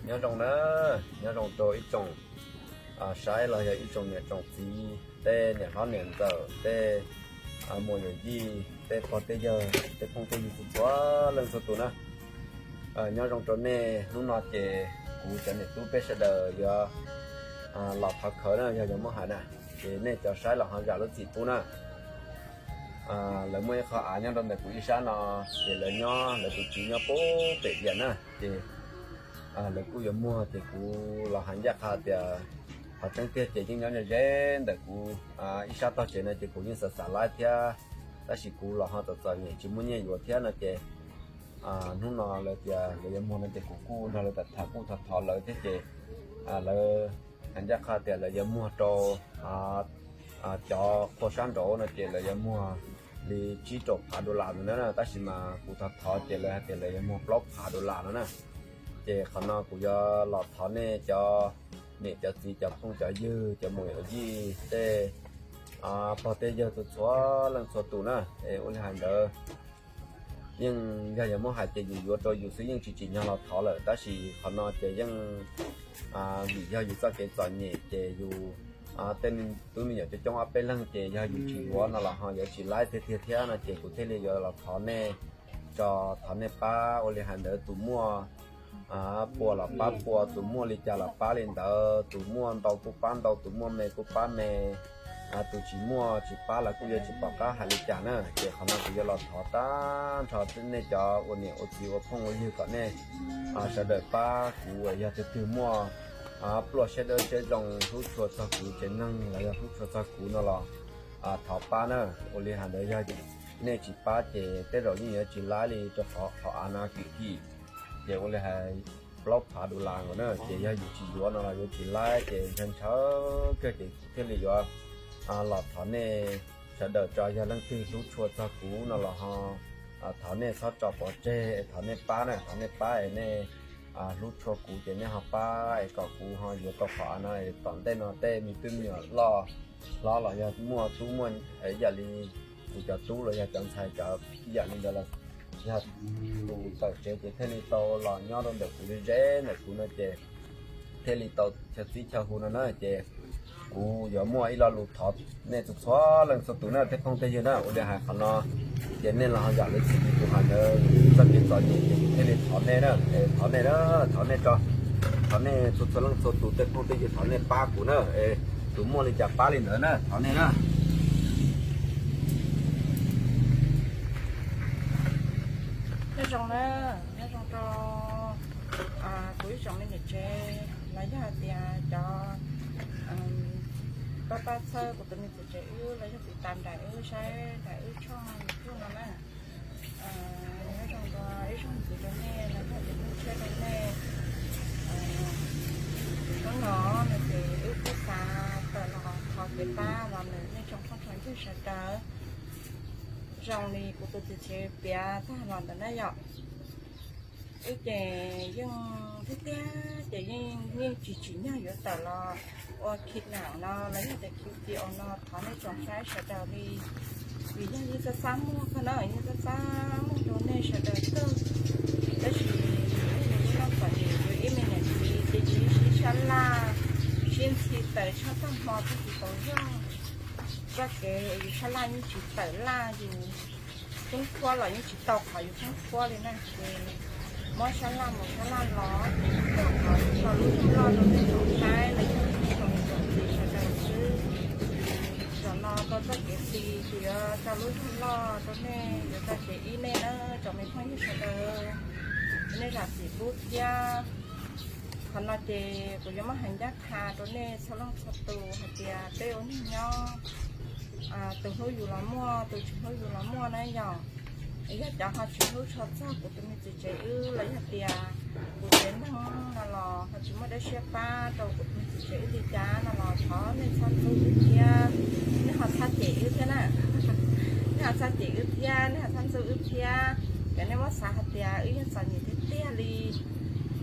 Nyob zoo na, nyob zoo rau ib tsoom saib los yog ib tsoom niam tsoom txiv, tej niam hlob niam ntxawm, tej muam yawm yij, tej pog tej yawg, tej phooj tej ywg txhua leej txhua tus na. Nyob zoo rau nej, hnub no ces kuv cov niam tub peb sawv daws yuav los thov khawv na, yog yuav muab hais na, ces nej cov saib los ho zam lub txim pub na. Lawv muaj ib qho av nyob rau ntawm kuv ib sab no, ces lawv nyob, lawv tus txiv nyob pem tiam na, ces lawv kuj yuav muag, ces kuv los hais ncaj qha tias qhov tseeb tiag ces yeej nyob ze ze ntawm kuv ib sab tog tsev no, ces kuv yeej xav xav laib thiab, tab sis kuv los ho txom txom nyem tsis muaj nyiaj yuav thiab no ces hnub no lawv tias lawv yuav muag no ces kuv kuj nrog lawv tham tham kuj thov thov lawv thiab ces lawv hais ncaj qha tias lawv yuav muag rau cov qhua sab nraud no ces lawv yuav muag li tsib rau phav dollar no na, tab sis mas kuv thov thov ces lawv hais tias lawv yuav muag plaub phav dollar no na. Ces qhov no kuv yuav los thov nej cov niam cov txiv cov phooj cov ywg cov muam yawm yij tej pog tej yawg txhua txhua leej txhua tus na, es ua li hais ntawd yeej yog yuav muab hais ces yus yuav rau yus xwb, yeej tsis tsim nyog los thov lawm, tab sis qhov no ces yeej vim yog yus txoj kev txom nyem ces yus tej me tub me nyuam coob coob ob peb leeg ces yog yus tsis yuav no los ho yuav tsis laib tiag tiag thiab no ces kuv thiaj li yuav los thov nej tso, thov nej pab. Ua li hais ntawd tus muaj pua los pab pua, tus muaj li cas los pab li ntawd, tus muaj ntau kuj pab ntau, tus muaj me kuj pab me, tus tsis muaj tsis pab los kuj yuav tsis pom qab hais li cas na. Ces qhov no kuv yuav los thov tag nrho nej cov ua niam ua txiv ua phooj ua ywg kom nej sawv daws pab kuv uas yog tus twg muaj pluaj siab dawb siab zoo hlub tshua txog kuv tsev neeg los yog hlub tshua txog kuv no los thov pab na. Ua li hais ntawd yog nej tsis pab ces tej zaum yeej yuav tsis laib li rau qhov av no kim kim. Ces ua li hais plaub phav dollar nkaus na, ces yog yus tsis yuav no los yuav tsis laib, ces ntshaw ntshaw kawg ces thiaj li yuav los thov nej sawv daws tso, yog leej twg hlub tshua txog kuv no los ho thov nej txhob tso pov tseg, thov nej pab na, thov nej pab es nej hlub tshua kuv ces nej ho pab es kom kuv ho yuav tau qhov av no, tom ntej no tej me tub me nyuam loj hlob los yog muaj tub muaj ib yam li kuv cov tub los yog cov ntxhais cov ib yam li ntawd los yog tus tawm tsev ces thiaj li tau los nyob rau ntawm kuv ze ze ntawm kuv no ces thiaj li tau chaw txib chaw hu no na. Ces kuv yuav muaj ib lo lus thov nej txhua txhua leej txhua tus na, tej phooj tej ywg na. Ua li hais qhov no ces nej los ho zam lub txim pub kuv hais ntawd, txoj kev txom nyem ces kuv thiaj li thov nej na, thov nej na, thov nej tso, thov nej txhua txhua leej txhua tus tej phooj tej ywg thov nej pab kuv na, tus muaj li cas pab li ntawd na, thov nej na. Nyob zoo na, nyob zoo rau kuv ib tsoom me niam tsev los yog hais tias cov pab pab txhawb kuv tus me txiv tsev wb los yog tiv tas nraim wb saib nraim wb tshooj YouTube no na. Nyob zoo rau ib zaug ntxiv rau nej los yog tias phooj ywg rau nej. Hnub no no ces wb kuj xav tawm los thov kev pab los ntawm nej tsoom phooj tsoom ywg sawv daws. Zoo li kuv tus txiv tsev piav tag los ntawd na yom. Wb ces yeej tiag tiag ces yeej tsis tsim nyog yuav tawm los ua khi nam no los yog tias khi video no thov nej tsoom saib sawv daws li, vim yog yeej xab xab muag kawg na, yeej xab xab muag rau nej sawv daws kawg. Tab sis yus lub neej txom nyem, yus ib me niam txiv ces yus sib sab laj, sib ntxhi tawm tshaj tag hmo tag kis tau zog. Txoj kev yus sab laj yeej tsis tawm laj, yus poob qhuab los yeej tsis tau qhov yus poob qhuab li na. Ces muab sab laj mus sab laj los ces tsuas tau qhov tso lub zog loj rau nej tsoom saib los yog tsoom niam tsoom txiv sawv daws xwb. Zaum no tau txoj kev ti ces yuav tso lub zog loj rau nej, yuav tso tsev ib nej na, tsoom me phooj ywg sawv daws, nej zam txim pub thiab. Qhov no ces kuv yuav muab hais ncaj qha rau nej txhua leej txhua tus hais tias peb ua neeg nyob, tus hlub yus los muaj, tus tsis hlub yus los muaj na yom. Yog cov ho tsis hlub tshua txog kuv tus me txiv tsev wb los yog tias kuv tsev neeg no los ho tsis muaj dab siab pab rau kuv tus me txiv tsev wb li cas no los thov nej txhob ntxub wb thiab, nej ho txhob cem wb thiab na. Nej ho txhob cem wb thiab, nej ho txhob ntxub wb thiab. Ces nej muab xav hais tias wb yeej txom nyem tiag tiag li.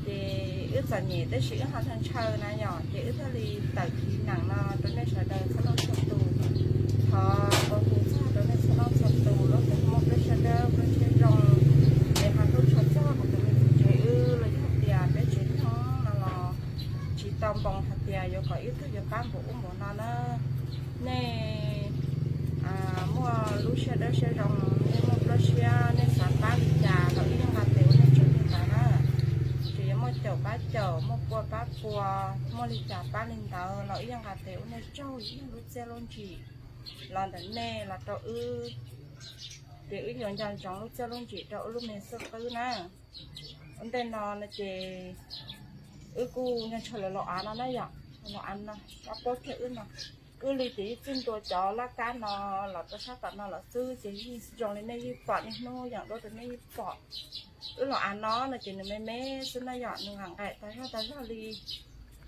Ces wb txom nyem tab sis wb ho ntshaw ntshaw na yom, ces wb thiaj li tawm khiv neem no rau nej sawv daws txhua leej txhua tus. Thov ua hu txog rau nej txhua leej txhua tus, leej twg muaj peb sawv daws peb tsev zoo, es ho hlub tshua txog kuv tus me txiv tsev wb los yog tias peb tsev neeg no npoo hais tias yuav kom ib tug yuav pab npaum ub npaum no na. Nej muaj lub siab dawb siab zoo, nej muaj plab siab, nej xav pab li cas los ib yam nqe tes ua nej tsaug li ntawd na. Tsis yog muaj caum pab caum, muaj pua pab pua, muaj li cas pab li ntawd los ib yam nqe tes ua nej tsaug, ib yam lub txiaj lub ntsim los ntawm nej los rau wb, ces wb yuav nco ntsoov lub txiaj lub ntsim rau wb lub me xub qwb na. Ua ntej no no ces wb kuj nco ntshaw lawv los av no na yom, los av no, ob pob kawg wb no. Wb li ces yeej txij ntua cov laj kab no los rau sab tom no los xwb, ces yeej zoo li nej yeej pom, niaj hnub yeej dua rau nej yeej pom. Wb los av no no ces nws me me xwb na yom, nws nqaim nqaim tas zog tas zog li.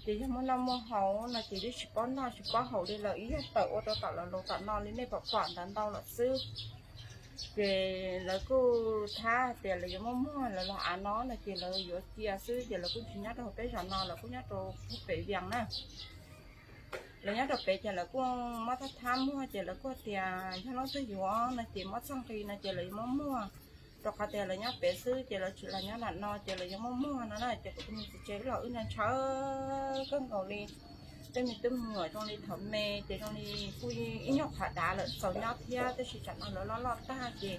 Ces yog muaj noj muaj haus no ces twb tsis paub noj tsis paub haus li lawm, ib yam tawm ua rau tom lawv laus tom no li nej pom pom ntawd ntau lawm xwb. Ces lawv kuj thab hais tias lawv yuav muaj muag, lawv los av no no ces lawv yuav cia xwb, ces lawv kuj tsis nyob rau peb zos no, lawv kuj nyob rau pem Vias na. Lawv nyob rau pem ces lawv kuj muab thab thab muag, ces lawv kuj tias yog leej twg yuav no ces muab txoj nqi no ces lawv yuav muab muag. Rau qhov tias lawv nyob pem xwb ces lawv tsis los nyob nram no ces lawv yuav muab muag no na. Ces kuv tus me txiv tsev los wb ntshaw kawg nkaus li. Tej me tub me nyuam zoo li thaum me ces zoo li kuj ib nyuag qhov dav lawm txaus nyob thiab, tab sis tsam no lawv loj loj tag ces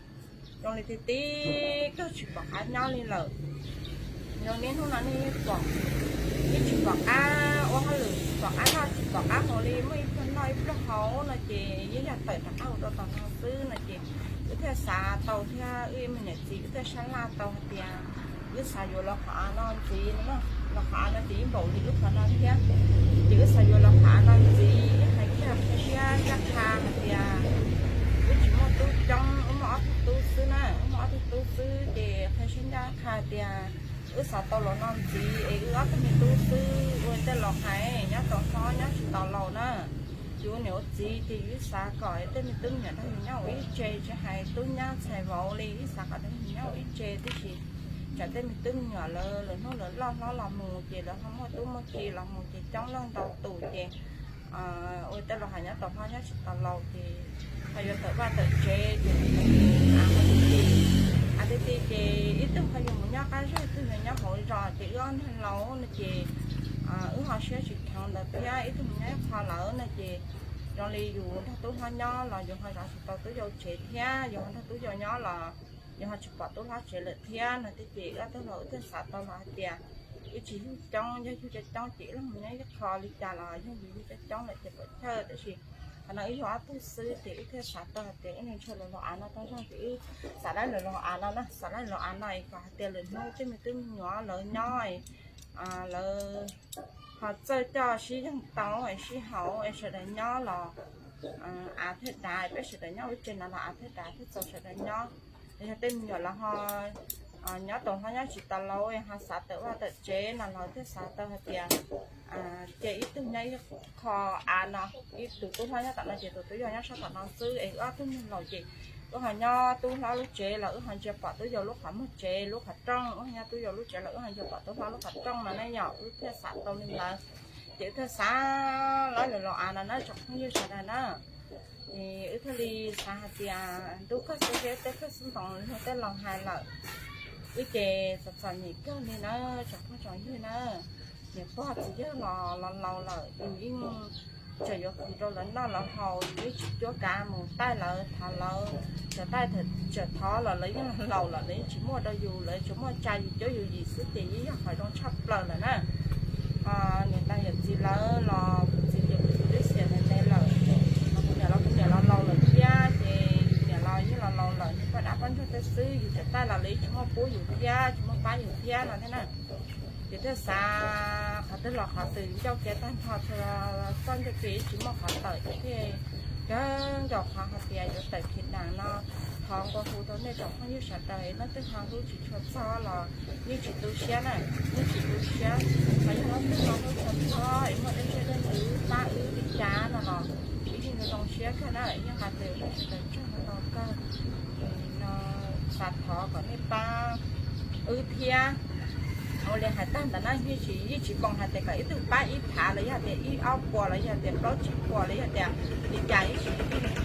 zoo li tib tib kawg tsis pom qab nyob li lawm. Zoo niaj hnub no nej pom, yeej tsis pom qab ua hauj lwm, tsis pom qab noj tsis pom qab haus li, muaj ib pluag noj ib pluag haus no ces yeej yog tawm rov qab ua rau tom no xwb no ces wb thiaj xav tau thiab wb me niam txiv wb thiaj sab laj tau hais tias wb xav yuav los qhov av no ntxiv no, los qhov av no ces yeej npaum li lub qhov no thiab. Ces wb xav yuav los qhov av no ntxiv, hais kiag qhia siab ncaj qha hais tias wb tsis muaj tub coob, wb muaj ob tug tub xwb na, wb muaj ob tug tub xwb ces qhia siab ncaj qha tias wb xav tau los no ntxiv es wb ob tug me tub xwb, ua tej laus hais nyob tau hlob nyob tsis tau laus na. Yus niam ua txiv ces yus xav kom tej me tub me nyuam nrog yus nyob ua ib tse, tsis hais tub nyab ntxhais vauv li, wb xav kom nrog yus nyob ua ib tse tib si. Tsam tej me tub me nyuam lawv lwm hnub lawv loj hlob los mus ces lawv ho muaj tub muaj ki los mus ces coob leej ntau tus ces ua tej laus hais nyob tau hlob nyob tsis tau laus ces ho yuav tawm vaj tawm tsev ces av ti ti, av ti ti ces ib tug ho yuav mus nyob qab zej, ib tug yuav nyob hauv zos ces wb ob niag laus no ces wb ho siab tsis kheev ntawd thiab, ib tug mus nyob ib qho lawm no ces zoo li yus nrog tub hlob nyob los yus ho zov tsis tau tub yau tsev thiab, yus ho nrog tub yau nyob los yus ho tsis pom tub hlob tsev lawm thiab no thiab ces wb ob tug laus wb thiaj xav tau los hais tias wb tsis yug coob, yog yug coob coob ces wb los mus nyob ib qho li cas los yog yus yug coob coob lawm ces pom chawj, tab sis qhov no wb yug ob tug xwb ces wb thiaj xav tau hais tias wb ntshaw lawv los av no tau zog ces wb xav laib lawv los av no na, xav laib lawv los av no es kom hais tias lwm hnub tej me tub me nyuam lawv nyob lawv ho txawj coj sib yeeg tau es sib haum es sawv daws nyob los av thiaj dav, peb sawv daws nyob ua tse no los av thiaj dav thiaj txaus sawv daws nyob. Yog tej me nyuam los ho nyob tau hlob nyob tsis tau laus ho xav tawm vaj tawm tsev no los thiaj xav tau hais tias cia ib tug nyob ib qho av no, ib tus tub hlob nyob tom no ces tus tub yau nyob sab tom no xwb es wb ob tug niag laus ces wb ho nyob tub hlob lub tsev los wb ho ntsia pom tub yau lub qhov muag tsev lub qhov rooj, wb ho nyob tub yau lub tsev los wb ho ntsia pom tub hlob lub qhov rooj no ne yom, wb thiaj xav tau li ntawd. Ces wb thiaj xav laib lawv los av no na tsoom phooj ywg sawv daws na. Ces wb thiaj li xav hais tias ntuj kawg xwb zeb, teb kawg xwb ntoo, luag tej laus hais lawm, wb ces txom txom nyem kawg li na tsoom phooj tsoom ywg na. Niam pog txiv yawg los laus lawm, yus yeej tseem yuav khwv rau lawv noj lawv haus, yus yeej tsis cuab kav mus taij lawv thov lawv, tseem taij tseem thov los lawv yeej laus lawm, lawv yeej tsis muaj rau yus, lawv tsuas muaj tsa yus cuab yus yim xwb ces yeej yog qhov zoo tshaj plaws lawm na. Niam tais yawm txiv lawv los kuv txiv ces kuv txiv twb xiam ntev ntev lawm, kuv niam los kuv niam los laus lawm thiab ces yus niam los yeej los laus lawm, nws poj dab poj ntsuag tej xwb, yus tseem taij los lawv yeej tsis muaj pub yus thiab tsis muaj pab yus thiab no thiab na. Ces thiaj xav qhov twg los qhov twg ncauj kiag tag nrho, txoj ncauj kiag yeej tsis muaj qhov tawm ces thiaj kawg nkaus qhov hais tias yuav tawm khiv daim no thov nqua hu rau nej tsoom phooj ywg sawv daws, leej twg ho hlub tsis tshua txog los yeej tsis tu siab na, yeej tsis tu siab. Ho yog leej twg ho hlub tshua txog es muaj dab tsi dab twg pab wb li cas no los wb yeej zoo siab kawg na, yeej hais tias nej sawv daws tsaug ntau kawg. No xav thov kom nej pab wb thiab. Ua li hais tag ntawd na, yeej tsis, yeej tsis npoo hais tias kom ib tug pab ib phav los yog tias ib ob puas los yog tias plaub tsib puas los yog tias li cas, yeej tsis,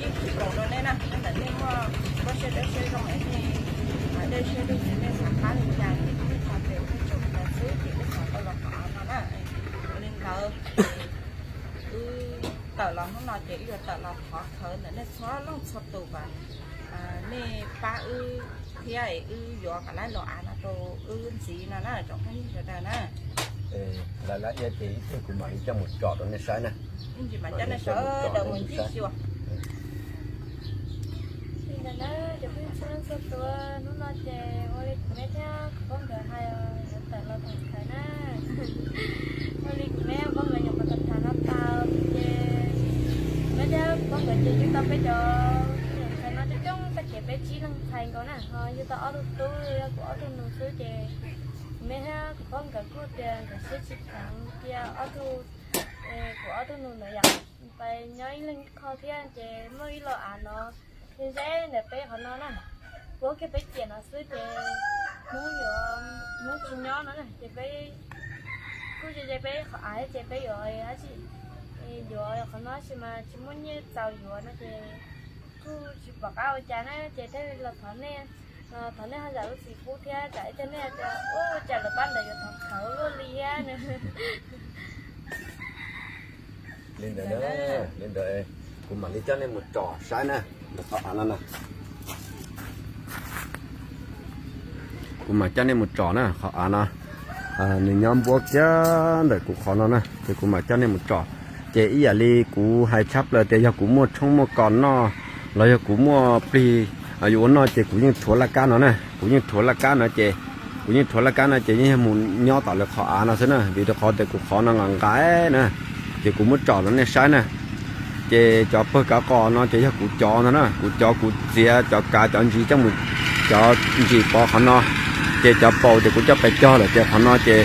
yeej tsis npoo rau nej na. Ntawm nej muaj lub siab dawb siab zoo es nej dej siab dej ntsws nej xav pab li cas ces nej tso tes ua nej tsaug li ntawd xwb ces wb xav tau los qhov av no na. Ua li ntawd Los hnub no ces wb yuav tawm los thov khawv ntawm nej txhua leej txhua tus kom nej pab wb thiab wb yuav kom lawv los av no rau wb ntxiv no na tsoom phooj ywg sawv daws na. Lawv lab iab ces ib pliag kuv mam li coj mus tsom rau nej saib na. Ib ntsis mam coj nej sawv daws mus ncig xyuas. Li ntawd na, cov phooj ywg txhua leej txhua tus, hnub no ces ua li kuv me thiab kuv pab nkawd hais yuav tawm los tham khawv na. Ua li kuv me pab nkawd nyuam qhuav tham tham no tau ces me thiab kuv pab nkawd ces yug tau peb cov ntxhais no coob coob tag kev peb tsib leej ntxhais nkaus na, ho yug tau ob tug tub yog kuv ob tug nus xwb ces kuv me thiab kuv pab nkawd kuj tias nkawd siab tsis kheev cia ob tug, kuv ob tug nus ntawd yom, pais nyob ib leeg ib qho thiab ces muaj ib los av no ze ze ntawm peb qhov no na, puab kiag peb ciam no xwb ces Hmoob yuav, Hmoob tsis nyob no na ces peb kuj ze ze peb qhov av ces peb yuav dab tsi, yuav qhov no tab sis mas tsis muaj nyiaj txaus yuav no ces kuj tsis pom qab ua cas na ces thiaj li los thov nej, thov nej ho zam lub txim pub thiab tsam ib tag nej tias ua cas lawv pab ntawd yuav thov khawv luaj li thiab na. Li ntawd, li ntawd kuv mam li coj nej mus tsom saib na, ntawm qhov av no na. Kuv mam coj nej mus tsom na, qhov av no nws nyob npuab kiag ntawm kuv qhov no na, ces kuv mam coj nej mus tsom. Ces ib yam li kuv hais tshaj plaws tias yog kuv muaj tshoob muaj kos noj los yog kuv muaj plig yuav ua noj ces kuv yeej rhuav laj kab no na, kuv yeej rhuav laj kab no ces, kuv yeej rhuav laj kab no ces yeej yog mus nyob tom lawv qhov av no xwb na, vim rau qhov tias kuv qhov no nqa nqa na, ces kuv muab tsom rau nej saib na. Ces cov pawg kav qos no ces yog kuv cov ntag na, kuv cov kuv txiav cov kav cov ntsis coj mus, cov ntsis pov qhov no, ces cov paus ces kuv coj pes cog lawm ces qhov no ces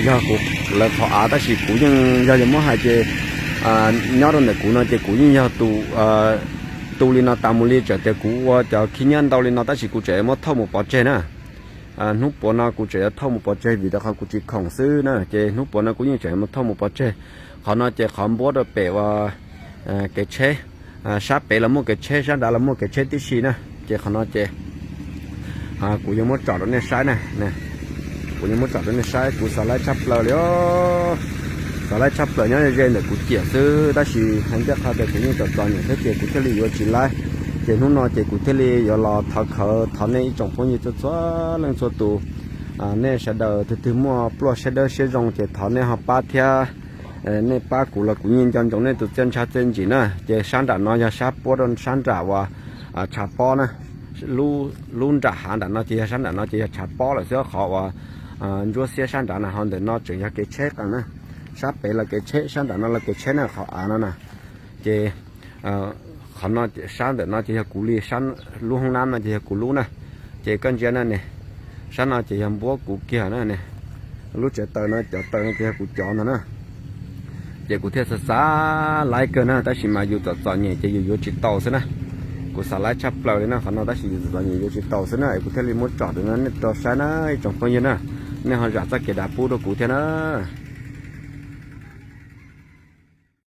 yog kuv lawv qhov av tab sis kuv yeej yog yuav muab hais ces nyob rau ntawm kuv no ces kuv yeej yog tus tu li no tas mus li, txawm tias kuv ua cov khib nyiab ntau li no tab sis kuv tseem yuav muab thauj mus pov tseg na. Hnub puav no kuv tseem yuav thauj mus pov tseg vim rau qhov kuv tsis khoom xwb na, ces hnub puav no kuv yeej tseem yuav muab thauj mus pov tseg. Qhov no ces qhov npuab rau pem uas kev tsheb, sab pem los muaj kev tsheb, sab nrad los muaj kev tsheb tib si na. Ces qhov no ces kuv yuav muab tsom rau nej saib na, kuv yuav muab tsom rau nej saib, kuv xav laib tshaj plaws li os. Xav laib tshaj plaws nyob ze ntawm kuv ciam xwb tab sis hais ncaj qha tias kuv yeej txom txom nyem thiab ces kuv thiaj li yuav tsis laib. Ces hnub no ces kuv thiaj li yuav los thov khawv thov nej ib tsoom phooj ywg txhua txhua leej txhua tus, nej sawv daws tus twg muaj pluaj siab dawb siab zoo ces thov nej ho pab thiab. Nej pab kuv los kuv yeej nco ntsoov nej tus txiaj ntsha txiaj ntsig na. Ces sab nram no yog sab puab rau sab nram uas tshav pob na, lub nram hav nram no ces yog sab nram no ces yog tshav pob lawm xwb, qhov uas ntsuab xiab sab nrad na, ho ntawm no tseem yog kev tsheb qees na. Sab pem los kev tsheb, sab nram no los kev tsheb na, qhov av no na. Ces qhov no sab ntawm no ces yog kuv li, lub hoob nab no ces yog kuv lub na. Ces koj ntsia na ne, sab no ces yog npuab kuv kiag na ne, lub tsev taws no cov taws no ces yog kuv cov ntag na. Ces kuv thiaj xav xav laib kawg na tab sis mas yus txom txom nyem ces yus yuav tsis tau xwb na. Kuv xav laib tshaj plaws li na qhov no tab sis yus txom txom nyem yuav tsis tau xwb na es kuv thiaj li muab tsom rau nej tau saib na ib tsoom phooj ywg na. Nej ho zam txoj kev dav pub rau kuv thiab na.